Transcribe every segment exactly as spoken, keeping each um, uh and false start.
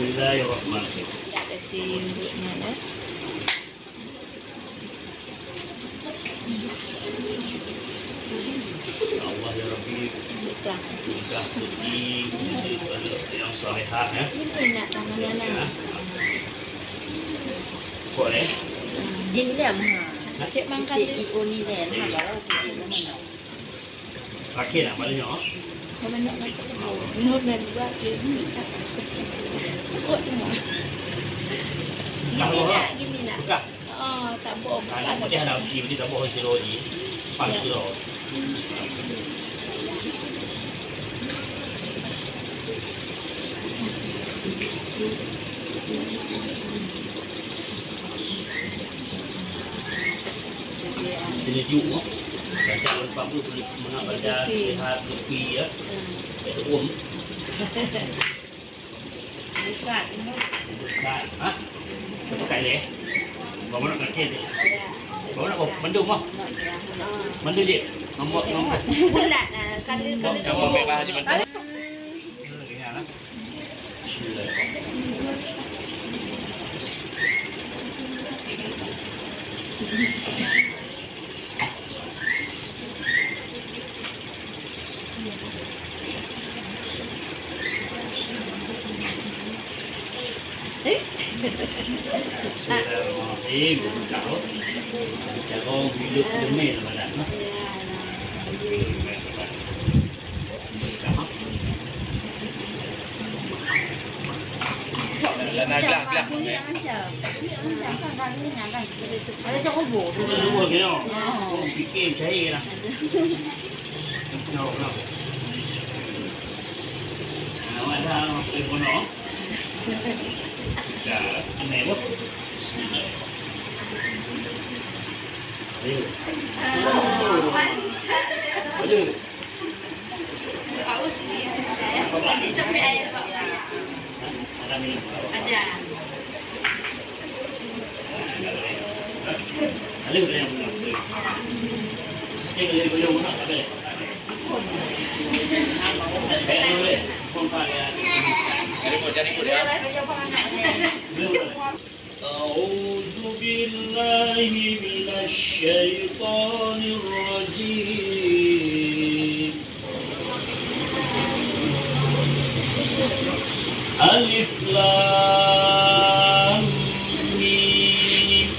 Bismillahirrahmanirrahim. Dak keutim buet nyan, eh. Ya Allah, ya Rabbi, mudahkan rezeki istri yang salehah, ya. Ini nak tangan anak. Ya. Boleh. Jin diam, ha. Cek mangkat. Cek ibu ni kan, ha, baru cek ibu ni. Terakhir nak balik nyoe. Menurut dan juga ini. Kok tu? Gini nak, gini nak. Buka. Oh, tak boh, buka. Nah, dia nak uji, dia tak boh siro ji. Pan siro. Sini juk, oh. Baca empat puluh, boleh mengabaca sehat, kopi, ya. Baca um. Bukan. Bukan, ha? Bukan, eh? Bawa nak kacil je. Bawa nak mandum, ah. Mandum je. Nombor, nombor. Bulat, ah. Kalau, kalau nombor merah je, mandum. Bismillah. Bismillahirrahmanirrahim. Buka, oh. Cara hidup demel badan, noh. Ayo. Ayo. أعوذ بالله من الشيطان الرجيم. ألف لام ميم.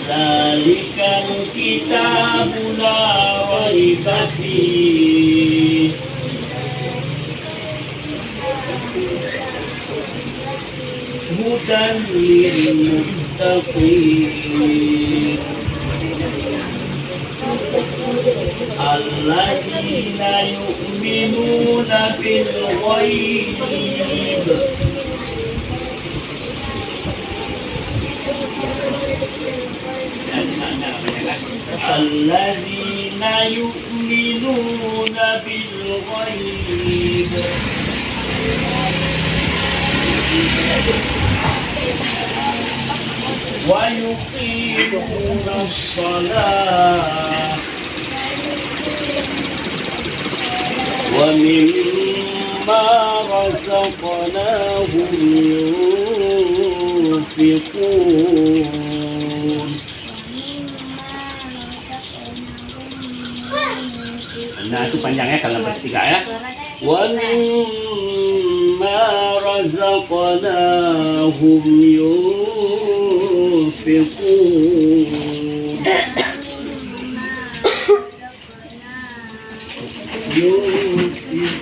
ذلك الكتاب لا ريب فيه. هدى للمتقين. الذين يؤمنون بالغيب. الذين يؤمنون بالغيب ويقيمون الصلاة ومما رزقناهم ينفقون. Nah, itu panjang ya, kalau sampai tiga ya. Wa mimma razaqnahum yunfiqun. Yunfiqun.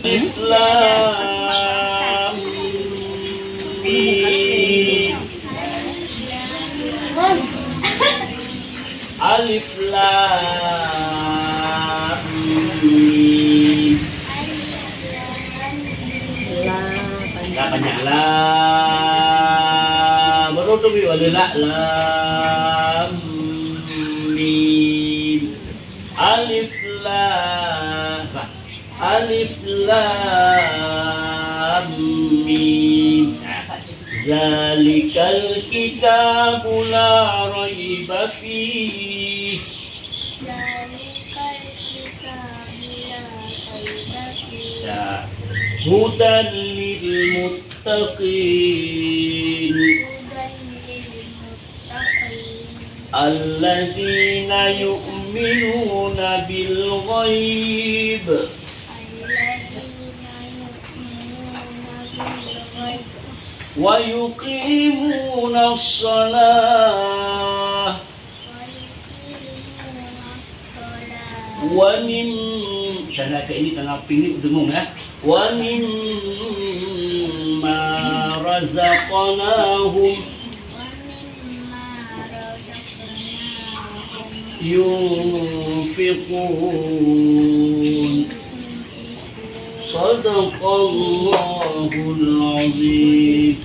Alif Lam Mim. Alif Lam Mim. La panjang. La. Baru tu, Bi, ada la, Lam Mim. Alif Lam. Alif Lam Mim. Dzalikal kitabu la raiba fih. Dzalikal kitabu la هدى للمتقين. الذين يؤمنون بالغيب ويقيمون الصلاة. Wa mim-, tanda kat ini tanda ping ni deungung, ya. Wa mimma razaqnahum yunfiqun. Sadaqallahul azim.